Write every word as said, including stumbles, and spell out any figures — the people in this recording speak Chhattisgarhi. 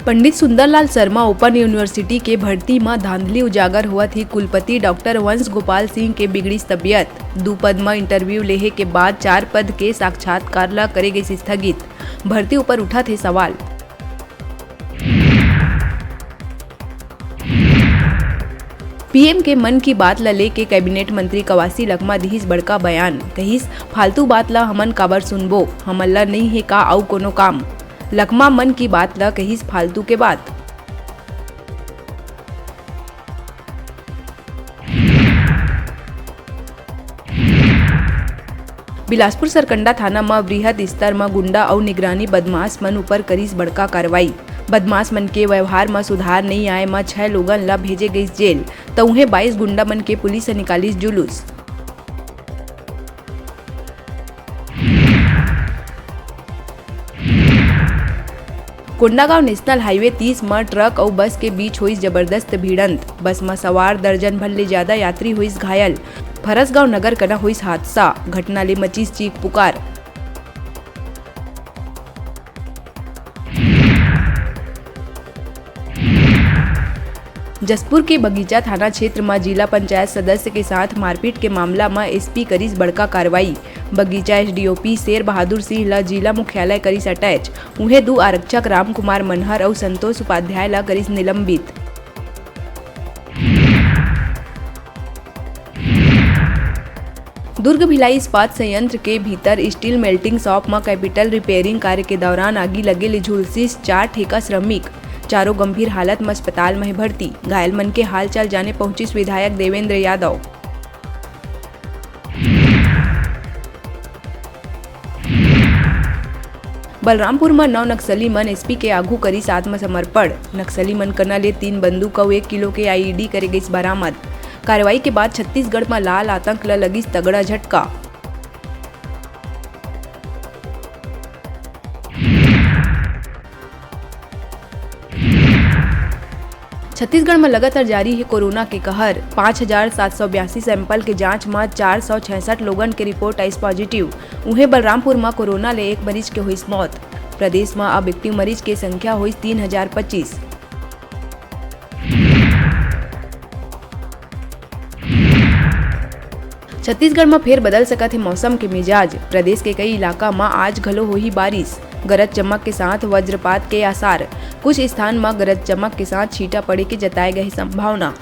पंडित सुंदरलाल शर्मा ओपन यूनिवर्सिटी के भर्ती म धांधली उजागर होवत ही कुलपति डॉक्टर वंश गोपाल सिंह के बिगड़िस तबियत। दू पद म इंटरव्यू लेहे के बाद चार पद के साक्षात्कार ल करे गइस स्थगित। भर्ती ऊपर उठत हे सवाल। पीएम के मन की बात ल लेके कैबिनेट मंत्री कवासी लखमा दिहिस बड़का बयान, कहिस, "फालतू बात ल हमन काबर सुनबो, हमन ल नइ हे का अउ कोनो काम?" लखमा मन की बात ल कहिस फालतू के बात। बिलासपुर सरकंडा थाना म वृहद स्तर म गुंडा अउ निगरानी बदमाश मन ऊपर करिस बड़का कार्रवाई। बदमाश मन के व्यवहार म सुधार नइ आए म छह लोगन ल भेजे गइस जेल, त उहें बाईस गुंडा मन के पुलिस ह निकालिस जुलूस। कोंडागांव नेशनल हाईवे तीस म ट्रक अउ बस के बीच होइस जबरदस्त भिड़ंत। बस म सवार दर्जन भर ले ज्यादा यात्री होइस घायल। फरसगांव नगर कना होइस हादसा। घटना ले मचिस चीख पुकार। जशपुर के बगीचा थाना क्षेत्र म जिला पंचायत सदस्य के साथ मारपीट के मामला म एसपी करिस बड़का कार्रवाई। बगीचा एसडीओपी शेर बहादुर सिंह ल जिला मुख्यालय करिस अटैच। उहें, दू आरक्षक रामकुमार मनहर अउ संतोष उपाध्याय ल करिस निलंबित। दुर्ग भिलाई इस्पात संयंत्र के भीतर स्टील मेल्टिंग शॉप म कैपिटल रिपेयरिंग कार्य के दौरान आगी लगे ले झुलसिस चार ठेका श्रमिक। चारों गंभीर हालत म अस्पताल म हे भर्ती। घायल मन के हालचाल जाने पहुंचिस विधायक देवेंद्र यादव। बलरामपुर म नौ नक्सली मन एसपी के आघू करिस आत्मसमर्पण। नक्सली मन कना ले तीन बंदूक अउ एक किलो के आईईडी करे गइस बरामद। कार्रवाई के बाद छत्तीसगढ़ म लाल आतंक ल लगिस तगड़ा झटका। छत्तीसगढ़ म लगातार जारी हे कोरोना के कहर। पाँच हजार सात सौ बयासी सैंपल के जांच म चार सौ छियासठ लोगन के रिपोर्ट आइस पॉजिटिव। उहें, बलरामपुर म कोरोना ले एक मरीज के होइस मौत। प्रदेश म अब एक्टिव मरीज के संख्या होइस तीन हजार पच्चीस। छत्तीसगढ़ म फेर बदल सकत हे मौसम के मिजाज। प्रदेश के कई इलाका म आज घलो होही बारिश, गरज चमक के साथ वज्रपात के आसार। कुछ स्थान म गरज चमक के साथ छींटा पड़े के जताए गए संभावना।